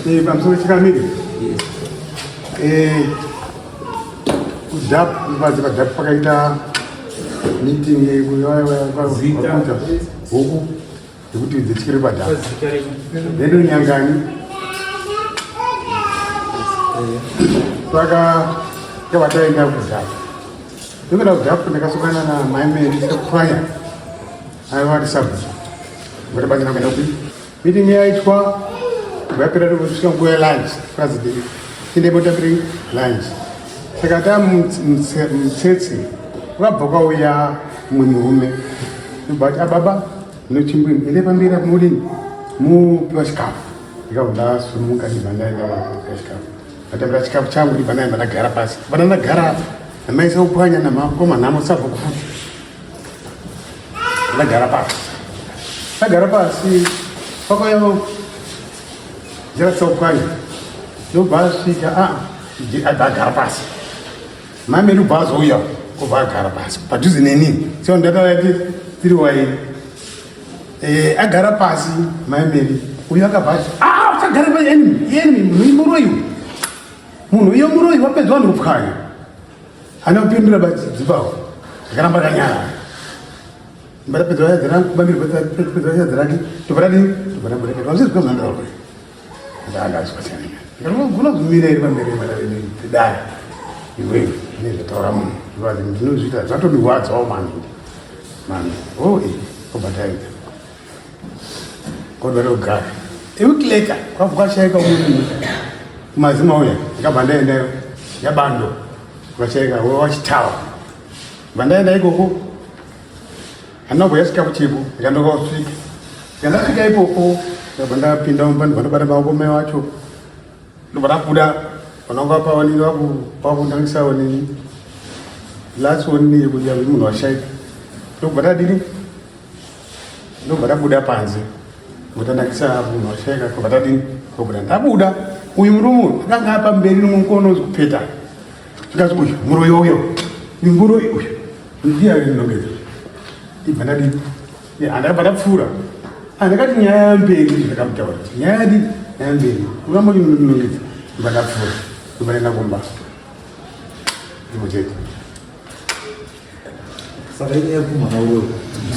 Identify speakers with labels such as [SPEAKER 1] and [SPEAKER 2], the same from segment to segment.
[SPEAKER 1] Eh, pamusoro chikamiri. Yes. Eh, kudhap, kuvanze padhap pakaita meeting yekuita huku yekuti dzityire padhap. Nendo nyangani. Saka tavataenda kudhap. Ndikuenda kudhap ndakasongana na mai Mary sekupwanya. Aiwa ari sabhuku. Vatibatsira kuenda kupi? Meeting yaitwa yapera kusvika nguva yelunch president tiende botapiri lunch saka ta mutsetse kwakabva kwauya mumwe murume ndobva ababa nochimbwini ende pamberi apo mudini mupiwa chikafu ndikabva ndasumuka ndibva ndaenda kupiwa chikafu ndatambira chikafu changu ndibva ndaenda ndagara pasi bva ndagara namaisa kupwanya namakoma nhamo sabva kufuti ndagara pasi ndagara pasi pakauya jeratsaukwanya ndobva asvika a agara pasi mame ndobva azouya kubva agara pasi padhuze neni so ndakavati tiri wai eh, agara pasi mai meri uyo akabva ati ah, usagara pa enemy enemy munhu muroyi munhu uyo muroyi wapedza vanhu kupwanya anopindura badzipawo akaramba akanyarara ndapedza vayadzi rangu bambiri pedza vayadzi rake tobva tadini tobva tabuda vazvizwa zvandaura ndakazwa kumira iri pamberi pedare iwewe nezvataura munhu zvivazi ndinozviita zvatondirwadzawo mani mani o e obva taita kodwa togara a week later kwabva kwashaika umwe munhu kumazima uya ndakabva ndaendayo yabando kwashaika wachitawa bva ndaenda ikoko handina kuya chikafu chepo ndikandokosvika ndikandasvika ikoko ndabva ndapinda mumba ndibva ndobata maoko mai wacho ndobva ndabuda vanonga pavanenge vakundangisa nini last one yekuti munhu washaika ndobva ndadini ndobva ndabuda panze ngotanakisa munhu washaika kobva tadini kobuda ndabuda uyu murume uyu akanga apamberi nomukono uzi kupeta zvikanzi uyu muroyi uyo uyu muroyi uyu ndiye ainongedza ibva ndadini andakabva ndapfuura andakati nyaya yamberi ndakamutaura kuti nyaya yadini nyaya yamberi uramba uchinongedza ibva ndapfuura ndobva ndaenda kumba ndipo chete
[SPEAKER 2] Saka inyaya yekumhana uroyi.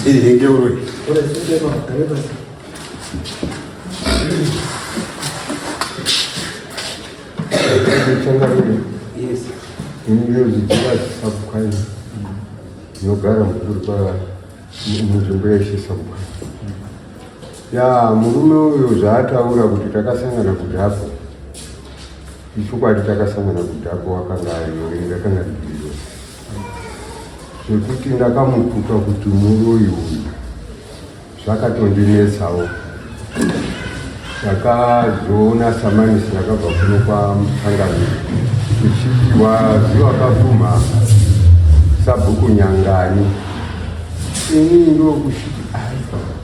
[SPEAKER 1] Ehe ngeuroyi.
[SPEAKER 2] Ora sindema gare pasi.
[SPEAKER 3] Yes. Ini sabhukwai ndinogara mukuru kwa munzvimbo yeshe sabhukwai. Ya murume uyu zvaataura kuti takasangana kudhapo ichokwadi takasangana kudhapo wakanga ariyo ini ndakanga ndiriyo zvekuti ndakamutuka kuti muroyi uyu zvakatondinetsawo ndakazoona samanisi ndakabva kuno kwamutsangamiri kuchipiwa ziwakapumha sabhuku nyangani ini ndokuchiti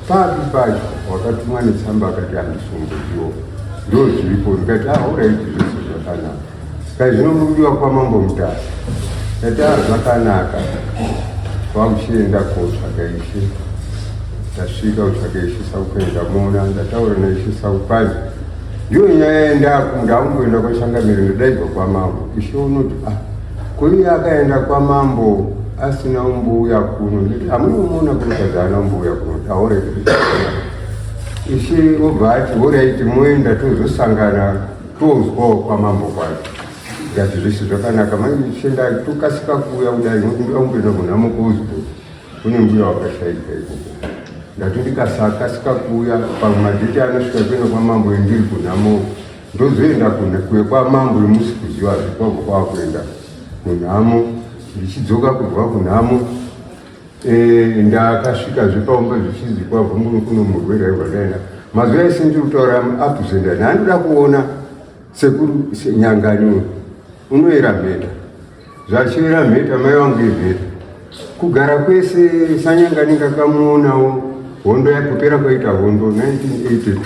[SPEAKER 3] papi pacho wakatumwa netsamba akati handisomboziwo ndozviripo ndikati aoraiti ah, zvese zvakanaka Kai zvino murudiwa kwamambo Mutasa. Ndati ah zvakanaka. Kwakuchienda kotsvaka ishe. Ndasvika kutsvaka ishe Sakupai ndamuona ndataura naishe Sakupai. Ndiyo nyaya yendaku ndakumboenda kwachangamire ndodaidzwa kwamambo. Ishe unoti ah ko iye akaenda kwamambo asina umbouya kuno. Ndati amunomuona kuno kazi haana umbouya kuno. Taure Ishe obva ati horaiti moenda tozosangana tozwawo kwamambo kwacho ndikati zvese zvakanaka manje chenda tokasika kuuya kudai nokuti ndoda kumboenda kunhamo kuosborn kune mbuya wakashaika ikoko ndati ndikasakasika kuuya pamwe madheti anosvika kuenda kwamambo endiri kunhamo ndozoenda kuye kwamambo emusi kuziva zvikwabva kwakuenda kunhamo ndichidzoka kubva kunhamo Eh, ndakasvika zvepaumba zvichinzi kwavhunguno kuno murwere aibva ndaenda mazuva ese ndiri kutaura absent ndandoda kuona sekuru nyangani uyu unoera mheta zvachiera mheta mai vangu imheta kugara kwese sanyangani ndakamuonawo hondo yakupera kwaita hondo 1982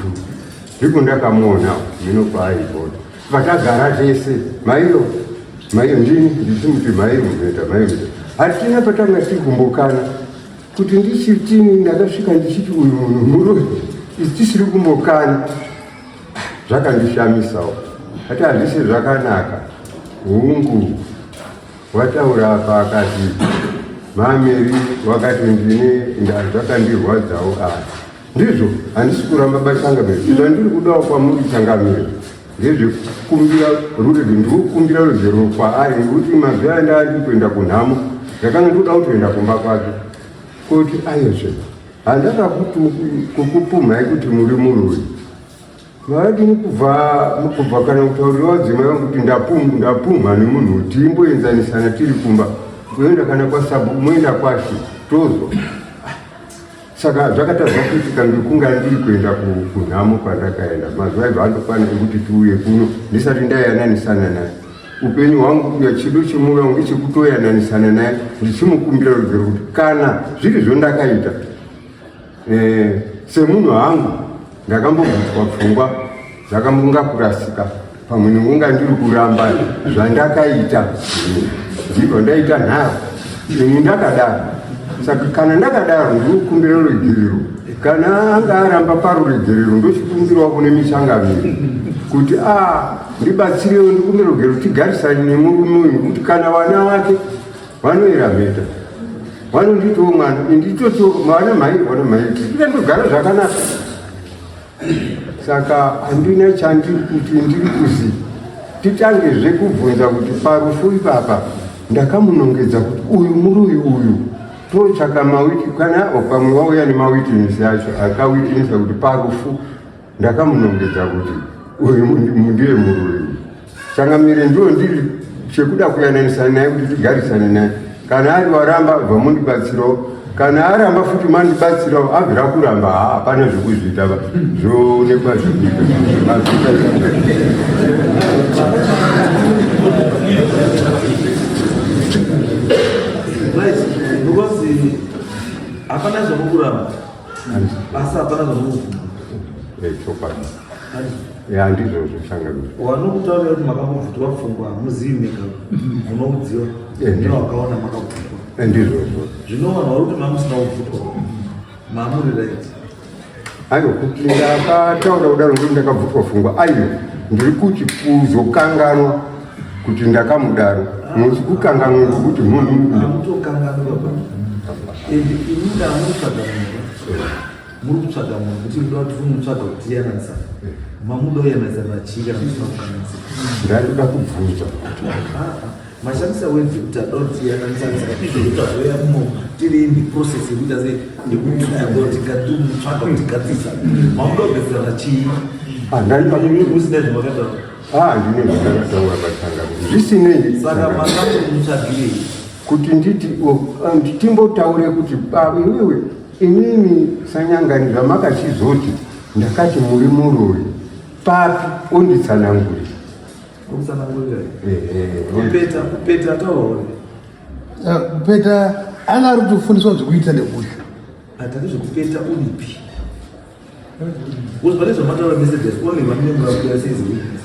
[SPEAKER 3] ndipo ndakamuonawo mino kwaaibona Patagara tese maiyo maiyo ndini ndichimuti maiyo mheta maiyo mheta hatina patanga tikumbokana kuti ndichitini ndakasvika ndichiti uyu munhu muroyi isi tisiri kumbokana. Zvakandishamisawo ati hazvisi zvakanaka. Hungu, wataura apa akati mameri wakati ndine zvakandirwadzawo. A ndizvo, handisi kuramba bachangamire. Zvandiri kudawo kwamuri changamire ndezvekukumbira rurege, ndikukumbira rugero kwaari, nekuti mazuva anda ndiri kuenda kunhamo, ndakanga ndikuda kutoenda kumba kwake kuti ayezve handaka kukupumhai kuti muri muroyi. Makadini kubva kana kutaurira vadzimai vangu kuti ndapumha nemunhu, timboenzanisana tiri kumba, kuenda kana kwasabu moenda kwashe tozwa. Saka zvakatadza kuitika ngekunga ndiri kuenda kunhamo kwandakaenda. Mazuva ibva andofanira kuti tiuye kuno ndisati ndayananisana naye. Upenyu hwangu uya chido chemwoyo wangu ngechekutoyananisana naye, ndichimukumbira rugero kuti kana zviri zvondakaita semunhu hangu ndakambobvutwa pfungwa dzakambonga kurasika, pamwe nekunga ndiri kuramba zvandakaita, ndibva ndaita nharo ini ndakadaro. Saka kana ndakadaro ndinokumbira ruregerero. Kana anga aramba paruregerero, ndochikumbirawo kune mishangamiro kuti a ndibatsirewo, ndikumbira ruregerero tigarisane nemurume uyu, nekuti kana vana vake vanoera mheta vanonditiwo mwana, nditotiwo mwana mhai, vana mhai, tikandogara zvakanaka. Saka handina chandiri kuti ndiri kuzi titangezve kubvunza kuti parufu ipapa ndakamunongedza kuti uyu muruyi uyu, totsvaka mawiti kana pamwe wauya nemawitinesi acho akawitinesa kuti parufu ndakamunongedza kuti uyu ndiye muruyi. Changamire, ndiwo ndiri chekuda kuyananisana naye kuti tigarisane naye. Kana ari waramba, bva mundibatsirawo. Kana aramba futi, mandibatsirawo. Abvira kuramba, hapana zvekuzviita, zvoonekwa zvekuita. Mazvita.
[SPEAKER 2] Right, because hapana zvamukuramba asi hapana zvamukubvuma.
[SPEAKER 3] Chokwadi, ya, ndizvozvo changamire.
[SPEAKER 2] Vanokutaurira kuti makambobvutwa pfungwa hamuzivi mega, munoudziwa nevakaona makabvutwa.
[SPEAKER 3] Ndizvozvo.
[SPEAKER 2] Zvino vanhu vari kuti mamusina kubvutwa, mamuri right?
[SPEAKER 3] Aiwa, kuti ndakataura kudaro ngekuti ndakabvutwa pfungwa, aiwa, ndiri kuti kuzokanganwa kuti ndakamudaro, musi kukanganwa ngekuti munhu
[SPEAKER 2] Hamutokanganwa pa and imi ndamutsvaga munhu, muri kutsvaga munhu kuti muda kuti mutsvaga kuti tiyananisana, mamuda kuyananisana chii kana musina kukanganisika?
[SPEAKER 3] Ndandoda kubvunza.
[SPEAKER 2] Mashandisa words ekuti ada kuti tiyananisana, saka izvozvo tazoya muno tiri in the process yekuita sei, yekutsvaga kuti ngatimutsvaga kuti gadzisa, mamuda kugadzirana chii? Musina zvamakataura.
[SPEAKER 3] Ah, ndine zvandakataura pachangamire, zvisinei.
[SPEAKER 2] Saka makatomutsvagirei?
[SPEAKER 3] Kuti nditi timbotaure kuti iwewe, inini sanyangani, zvamakachizoti ndakati muri muroyi papi, onditsanangurira.
[SPEAKER 2] Okutsanangurira kupeta, kupeta taura.
[SPEAKER 1] Kupeta anga ari kutofundiswa zvekuita nekuti
[SPEAKER 2] Hatati zvekupeta uripi? Because pane zvamataura messages only vanenge vakuya says witness.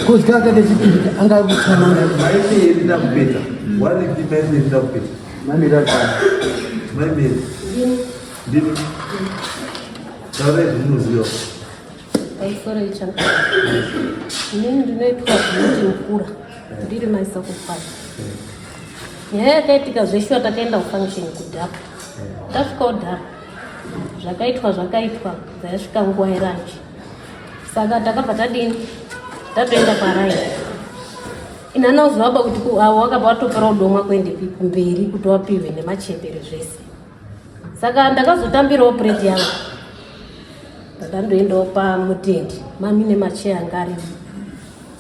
[SPEAKER 1] Kozi kaka kechipiri anga ari kutsanangura.
[SPEAKER 2] Maimeri ndakupeta waripi? Maimeri ndakupeta.
[SPEAKER 1] Mamiri ari pano.
[SPEAKER 2] Maimeri ndini, taurai zvamunoziva.
[SPEAKER 4] Pamusoro ichana, inini ndinoitwa zvinoti mukura, ndiri maisa kufaya. Nyaya yakaitika zveshuwa, takaenda kufunction kudhapa. Tasvika kudhapa, zvakaitwa zvakaitwa, dzayasvika nguva yeranchi, saka takabva tadini, tatoenda paraini. Inhana uzivaba kuti avo wakabva watopera udomwa kuendepi kumberi kuti wapiwe nemachembere zvese. Saka ndakazotambirawo pureti yangu, ndandoendawo pamutendi mami nemacheya anga arimo.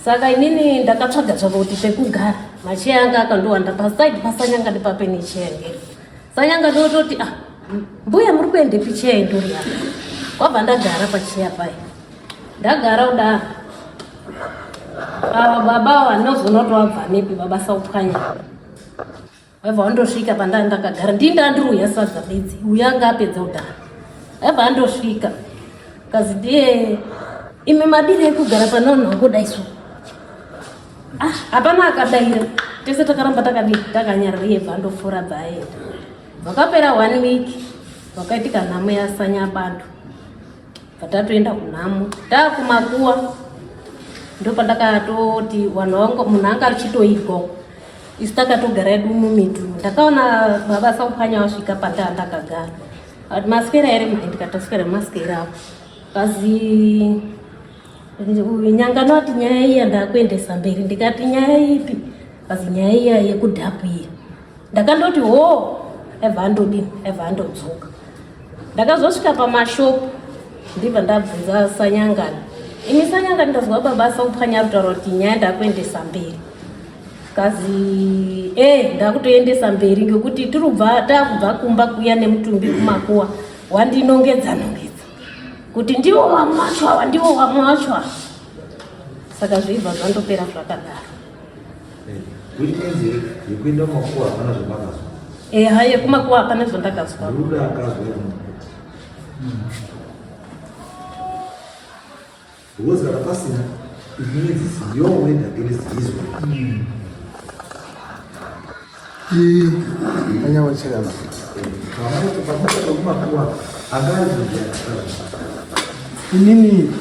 [SPEAKER 4] Saka inini ndakatsvaga tsvaga kuti pekugara, macheya anga akandowanda. Pasaidi pasanyanga ndipape necheya ngeri sanyanga ndototi, ah, mbuya muri kuendepi? Cheya indori apa. Kwabva ndagara pacheya paya, ndagara kudaro, ava baba ava ndinozoona kuti wabva nepi, baba saupwanya vaibva vandosvika pandaa ndakagara. Ndii ndandiri uya sadza bedzi, uya anga apedza kudhara, aibva andosvika kazi, ndiye imi madiri ekugara pano nhangodai so. Ah, hapana akadaira, tese takaramba takadii, takanyarara. Iye bva andofura, bva aenda. Vakapera one week, vakaitika nhamo yasanya bantu. Bva tatoenda kunhamo taakumakuwa ndopandakatoti vanhu vangu munhu anga achitoigwa isu takatogara edu mumitu ndakaona baba Sakupwanya vasvika pandaa ndakagara ati maswera here mhai ndikati taswera maswera apo kazi nyangano ati nyaya iya ndakuendesa mberi ndikati nyaya ipi kazi nyaya iya yekudhapu iya ndakandoti ho aibva andodini aibva andodzoka ndakazosvika pamashopu ndibva ndabvunza sanyangani imi sanyangani ndazwa baba Sakupwanya rutaura kuti nyaya ndakuendesa mberi kazi e ndakutoendesa mberi ngekuti tirubva takubva kumba kuya nemutumbi kumakuwa wandinongedza nongedza kuti ndiwo wamwacho awa ndiwo wamwacho awa saka zveibva zvandopera zvakadaro.
[SPEAKER 2] Which means yekuenda kumakuwa hapana zvamakazwa.
[SPEAKER 4] Eha, yekumakuwa hapana zvandakazwa.
[SPEAKER 2] Ruda akazwa yekumakuwa. Because kana pasina, it means it's your word against his word.
[SPEAKER 1] Anyawachiramba.
[SPEAKER 2] Pamakuwa angazi akazwa.
[SPEAKER 1] Inini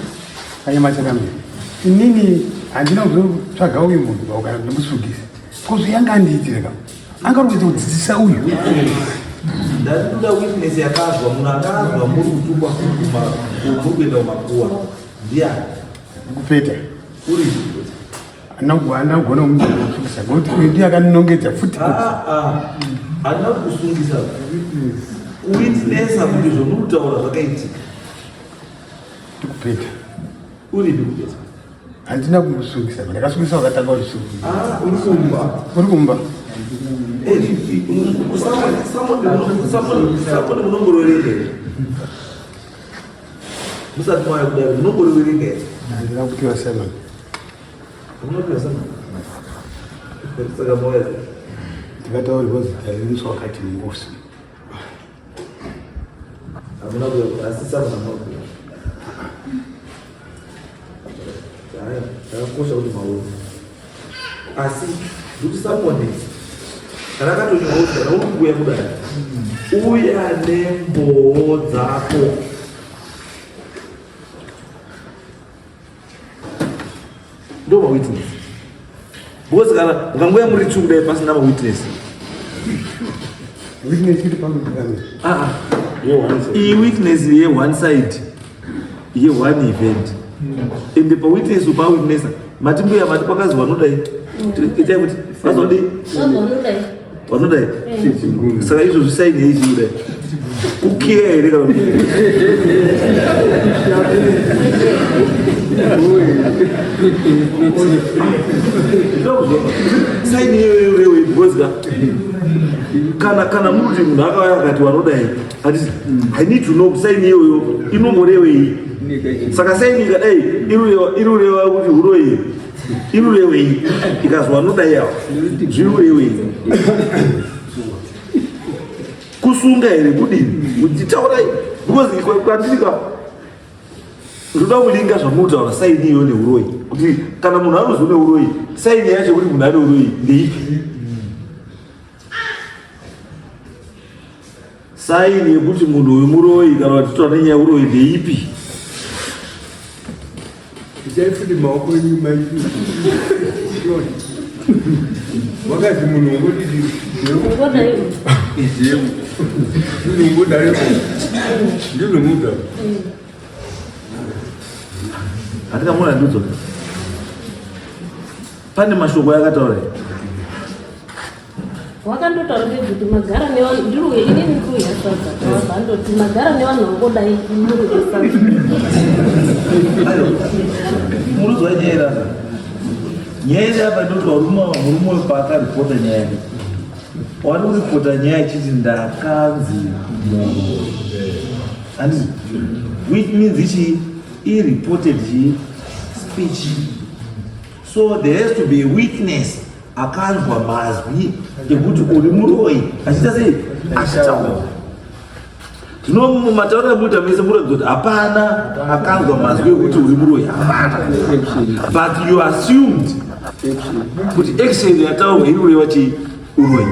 [SPEAKER 1] anyamachiramba. Inini handina kuzotsvaga uyu munhu kana ndimusungise. Kozi yanga andiitire ka. Anga uri kuedza kudzidzisa uyu.
[SPEAKER 2] Ndatoda witness yakazwa munhu akazwa muri kutukwa muri kuenda kumakuwa ndiani?
[SPEAKER 1] Kupeta.
[SPEAKER 2] Uri
[SPEAKER 1] Handina kugona kumusungisa ngokuti uyu ndiye akandinongedza futi.
[SPEAKER 2] Handina kusungisa kuwitnessa kuti zvomuri kutaura zvakaitika.
[SPEAKER 1] Ndikupeta.
[SPEAKER 2] Uripi kupeta?
[SPEAKER 1] Handina kumusungisa, ndakasungisa wakatanga kusungisa.
[SPEAKER 2] Uri kumba.
[SPEAKER 1] Uri kumba.
[SPEAKER 2] Somebody munomboroverenga here? Musati mauya kudare munomboroverenga here?
[SPEAKER 1] Handina kupiwa Simon.
[SPEAKER 2] Munopiwa Simon? Saka mauya sei?
[SPEAKER 1] Ndikataurirwa zita remusi wakati muofisi.
[SPEAKER 2] Hamuna kuuya asi Simon hamuna kuuya. Haya, zvakakosha kuti maona. Asi ndikuti somebody kana akatonyorwa kuti kana uri kuuya kudai uya nemboo dzako. Ndo mawitness. Because kana mukangouya muri two kudai pasina mawitness.
[SPEAKER 1] Witness iri pamwe.
[SPEAKER 2] Ah, iyi witness ye one side ye one event. Ende pawitness upawitnessa mati mbuya mati kwakazi vanodai itai kuti vazodii vanodai saka izvo zvisaini yeichi kudai kukiya here kana saini iyoyo rewe because ka kana kana muri kuti munhu akauya akati vanodai hatisi i need to know saini iyoyo inomborewei saka saini ikadai irureva kuti huroyi irurewei ikazwa vanodai awa zvirurewei kusunga here kudini taurai because kwandiri ka ndoda kulinga zvamutaura saini iyo neuroyi kuti kana munhu anozwa neuroyi saini yacho kuti munhu ane uroyi ndeipi saini yekuti munhu uyu muroyi kana vachitaura nenyaya yeuroyi ndeipi
[SPEAKER 3] Itai futi maoko enyu maiti. Wakazi munhu ungoti
[SPEAKER 4] Ungodai.
[SPEAKER 3] Munhu ungodai ndizvo muda.
[SPEAKER 2] Handingamona ndidzo. Pane mashoko yakataura here?
[SPEAKER 4] Wakandotaura kuti magara nevanhu ndiruye inini ndiruye sadza vandoti magara nevanhu vangodai muruye sadza.
[SPEAKER 2] Muruzwa nyaya iri apa. Nyaya iri apa ndoti varume ava murume uyu paakaripota nyaya yake. Wari kuripota nyaya achiti ndakanzi munhu. Handiti? Which means ichi i-reported chi speech. So there has to be a witness akanzwa mazwi ekuti uri muroyi achiita sei achitaura. Zvino mumatauriro amuita mese muratidza kuti hapana akanzwa mazwi ekuti uri muroyi, hapana. But you assumed kuti action yataurwa iri kureva chii? Uroyi.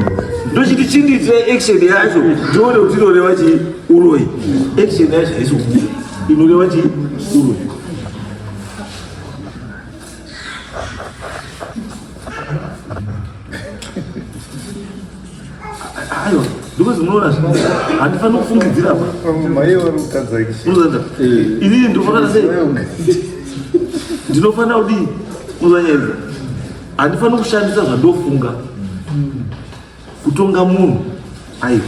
[SPEAKER 2] Ndochiti chindiitira action yacho ndione kuti inoreva chii? Uroyi. Action yacho haisi kubuda. Inoreva chii? Uroyi. Aiwa, because munoona handifaniri kufungidzira apa. Unoziva inini ndinofanira sei? Ndinofanira kudii? Uzanyaidza. Handifaniri kushandisa zvandofunga kutonga munhu. Aiwa,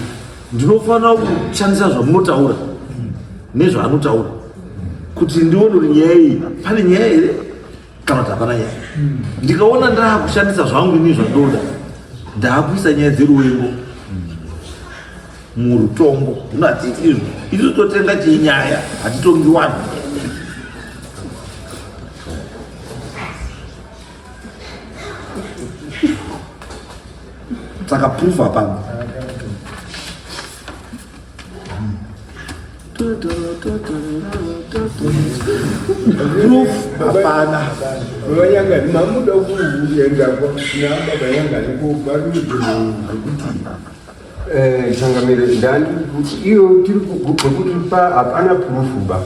[SPEAKER 2] ndinofanira kushandisa zvamunotaura nezvaanotaura kuti ndione kuti nyaya iyi pane nyaya here kana kuti hapana nyaya. Ndikaona ndaakushandisa zvangu ini zvandoda, ndaakuisa nyaya dzeruwengo murutongo. Hino hatiiti izvo, isusu totenga chii nyaya, hatitongi wanhu. Saka proof hapana. Proof hapana.
[SPEAKER 3] Baba Nyangani, mamuda kuenda nababa Nyangani kubarudzi zvekuti changamire ndani kuti iyo tiri kuti pa hapana proof ba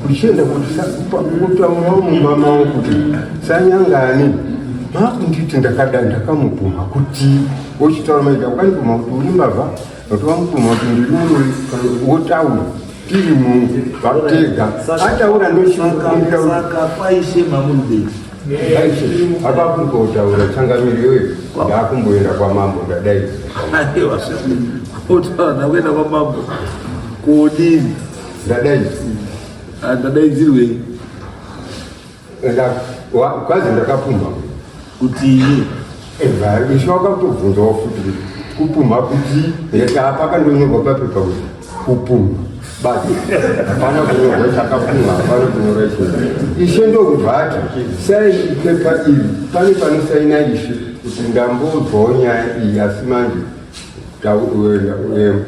[SPEAKER 3] kuchienda kuti kutaurawo mumba mavo kuti sanyangani makunditi ndakada ndakamupumha kuti wochitaura maita ukandipumha kuti uri mbavha kuti wamupumha kuti ndiri muroyi wotaura tiri mutega ataura ndochikumbira
[SPEAKER 2] Saka kwaishe mamurubei.
[SPEAKER 3] Apakumbotaura changamire iyoyo ndakumboenda kwamambo ndadai.
[SPEAKER 2] Aiwa, kutaura ndakuenda kwamambo kodini?
[SPEAKER 3] Ndadai.
[SPEAKER 2] Ndadaidzirwei?
[SPEAKER 3] Kwazi ndakapumha
[SPEAKER 2] kuti
[SPEAKER 3] ishe wakatobvunzawo futi kuti kupumha kuti apa pakandonyorwa papepa kuti kupumha basi hapana kunyorwa chakapumha hapana kunyorwa ichi ishe ndokubva ati sai pepa iri pane panosaina ishe kuti ndambobvawo nyaya iyi asi manje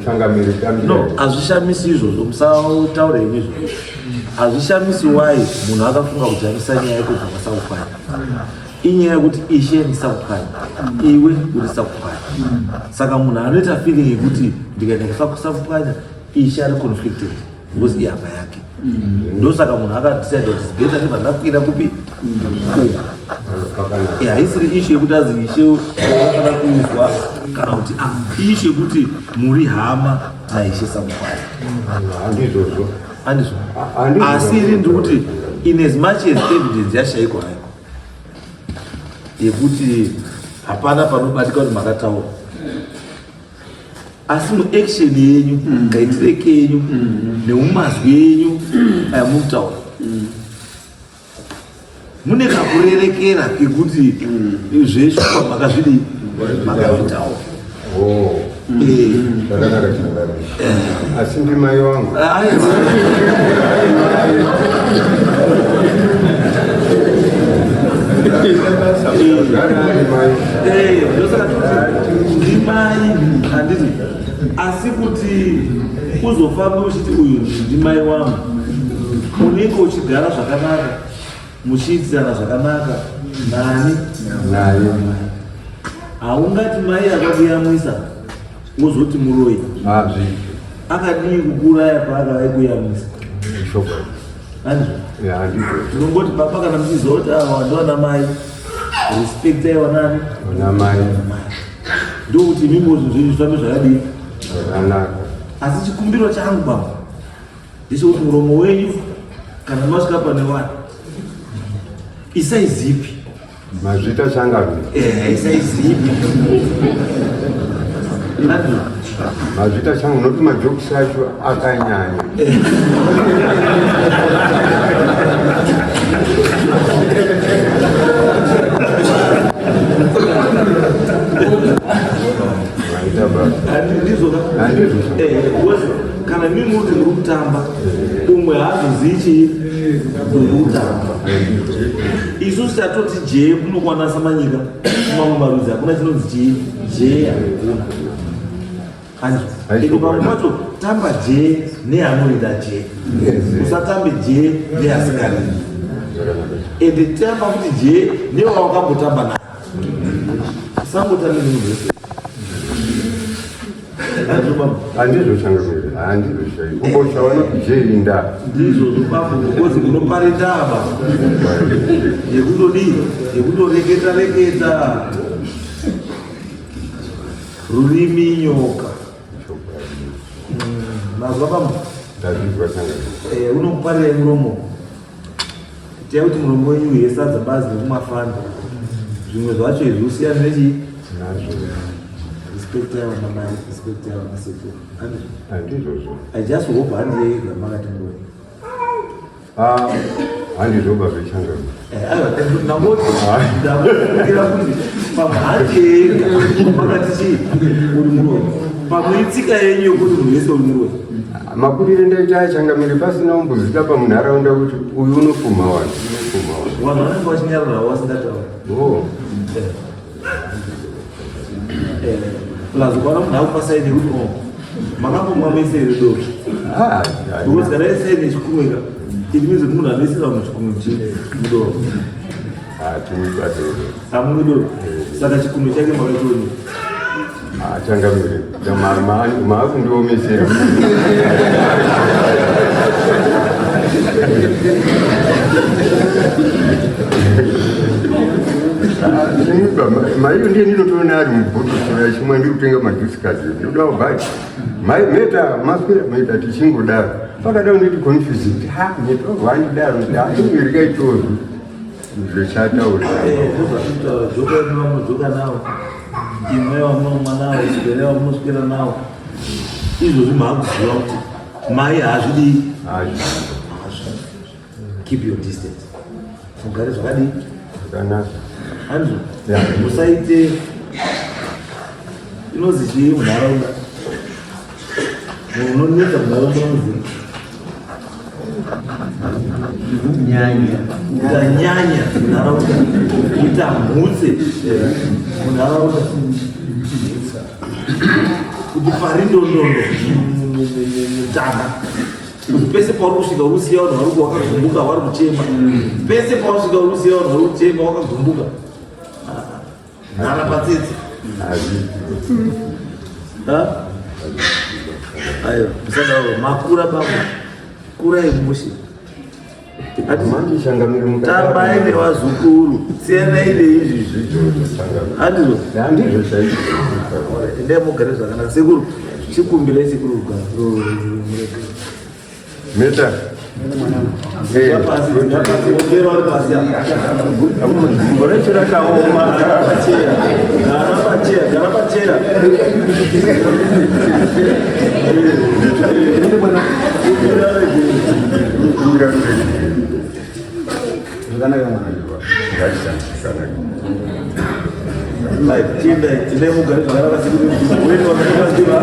[SPEAKER 3] changamire
[SPEAKER 2] No, hazvishamisi izvozvo, musataure imi izvozvo. Hazvishamisi why munhu akafunga kujamisa nyaya yekubva kwasakupwanya. Inyaya yekuti ishe ndisakupwanya, iwe uri sakupwanya. Saka munhu anoita feeling yekuti ndikaenda kusakupwanya ishe ari conflicted because ihama yake. Ndosaka munhu akadecide kuti it's better ndibva ndakwira kupi uku. Haisiri ishu yekuti azi ishe vanofanira kuuzwa kana kuti ishu yekuti muri hama naishe sakupwanya.
[SPEAKER 3] Handizvozvo.
[SPEAKER 2] Handizvo. Asi ini ndiri kuti in as much as evidence yashaikwa hayo yekuti hapana panobatika kuti makataura, asi muaction yenyu, kaitire kenyu nemumazwi enyu ayamukutaura mune kakurerekera kekuti zveshuwa makazvidii makazvitaura.
[SPEAKER 3] Oh, zvakanaka changamire. Asi ndimai wangu.
[SPEAKER 2] Aiwa.
[SPEAKER 3] Gara ari mai.
[SPEAKER 2] Ndosaka toti ndimai handiti, asi kuti uzofamba uchiti uyu ndimai wangu, unenge uchigara zvakanaka muchiitirana zvakanaka nani
[SPEAKER 3] Naye.
[SPEAKER 2] Haungati mai akakuyamwisa wozoti muroyi.
[SPEAKER 3] Hazvi.
[SPEAKER 2] Akadii kukuuraya paakavaikuyamwisa?
[SPEAKER 3] Chokwadi.
[SPEAKER 2] Handizvo?
[SPEAKER 3] Ya, handizvo.
[SPEAKER 2] Tinongoti baba, kana muchiziva kuti ava ndovana mai, respectai wanani?
[SPEAKER 3] Vana mai.
[SPEAKER 2] Ndokuti imimi zvinhu zvenyu zvifambe zvakadii?
[SPEAKER 3] Zvakanaka.
[SPEAKER 2] Asi chikumbiro changu baba ndechekuti muromo wenyu kana masvika pane vanhu isai zipi.
[SPEAKER 3] Mazvita changamire.
[SPEAKER 2] Isai zipi. Handizvo?
[SPEAKER 3] Mazvita changu, nokuti majokisi acho akanyanya. Maita basa.
[SPEAKER 2] Handizvo ka?
[SPEAKER 3] Handizvo.
[SPEAKER 2] Because kana mimi muri muri kutamba, umwe haazozivi chii muri kutamba. Isusu tatoti jee kunokwana samanyika, kumamwe marudzi hakuna chinonzi chii jee, hakuna. Handizvo? Ende pamwe pacho tamba jee neanorida jee, usatambe jee neasingaridi. Ende tamba futi jee newawakambotamba naye, usangotambe nemunhu wese. Handizvo baba?
[SPEAKER 3] Handizvo changamire. Handizvo chaizvo. Kumbosha vanoti jeinda.
[SPEAKER 2] Ndizvozvo bambo, ngozi munopare ndava yekutodii, yekutoreketa reketa. Rurimi nyoka. Mazwa bambo?
[SPEAKER 3] Ndazvizwa changamire.
[SPEAKER 2] Eh, unokuparira muromo. Itai kuti muromo wenyu uye sadza bazi nekumafanda. Zvimwe zvacho izvi usiyane nechii?
[SPEAKER 3] Nazvo.
[SPEAKER 2] Respectai vana mai, respectai vana sekuru. Handizvo?
[SPEAKER 3] Handizvozvo.
[SPEAKER 2] I just hope handiye yega makatengoi.
[SPEAKER 3] Ah, handizvo baba changamire.
[SPEAKER 2] Eh, aiwa, ndangoti ndakumbira kuti pamwe handiye yega makati chii uri muroyi. Pamwe itsika yenyu yokuti munhu wese uri muroyi.
[SPEAKER 3] Makurire ndaita achangamire pasina kumbozita pamunharaunda kuti uyu unopfuma wanhu, unopfuma wanhu.
[SPEAKER 2] Vanhu vanenge vachinyarara vasingatauri.
[SPEAKER 3] Oh.
[SPEAKER 2] Eh, plus ukaona munhu akupa saini yekuti o makambomwa mese here doro?
[SPEAKER 3] Ah,
[SPEAKER 2] Because kana isaini yechikumwe ka, it means kuti munhu anoisira vanhu chikumwe mudoro.
[SPEAKER 3] Ah, tinibate.
[SPEAKER 2] Hamumwi doro, saka chikumwe chake makachioni?
[SPEAKER 3] Ah, changamire. Maakundiomesera. Maiyo ndiye ndinotoona ari mubhotoro chimwe ndiri kutenga majusi kazi. Ndinoda kubhaji. Mai meta maswera meta tichingodaro. Pakada unditi confuse kuti ha meta wandidaro kuti ha imwe rikaitozvo. Zvichataura.
[SPEAKER 2] Ndozvatinotaura, joka yedu vamunodzoka nawo, imwe vamunomwa nawo, swera vamunoswera nawo. Izvozvi maakuziva kuti mai haazvidii. Keep your distance. Mugare zvakadii?
[SPEAKER 3] Zvakanaka.
[SPEAKER 2] Handizvo?
[SPEAKER 3] Yeah.
[SPEAKER 2] Musaite inozi chii munharaunda? Munhu unonetsa munharaunda unozi
[SPEAKER 5] Nyanya.
[SPEAKER 2] Kuita nyanya munharaunda, kuita mhutse munharaunda, kuti pari ndondondo mutanga, kuti pese pauri kusvika uri kusiya vanhu vari wakagumbuka vari kuchema, pese pauri uri kusiya vanhu vari kuchema wakagumbuka. Nhara patsetse. Ha? Aiwa, musadaro, makura baba, kurai mushe.
[SPEAKER 3] Manje changamire mukadaro.
[SPEAKER 2] Tambai nevazukuru, siyanai neizvi. Handizvo?
[SPEAKER 3] Handizvo chaizvo.
[SPEAKER 2] Endai mugare zvakanaka. Sekuru, chikumbirei sekuru kugara.
[SPEAKER 3] Meta. Eh,
[SPEAKER 2] Pasi, pasi, ongera vari pasi apa.
[SPEAKER 3] gumbo racho rakaoma.
[SPEAKER 2] Gara pacheya. Gara pacheya, gara pacheya.
[SPEAKER 3] Kumbira ruregerero.
[SPEAKER 1] Zvakanaka mwana.
[SPEAKER 3] Zvakanaka.
[SPEAKER 2] Chiendai, chiendai mugare zvakanaka sekuru. Wenu vakatoka ndiva.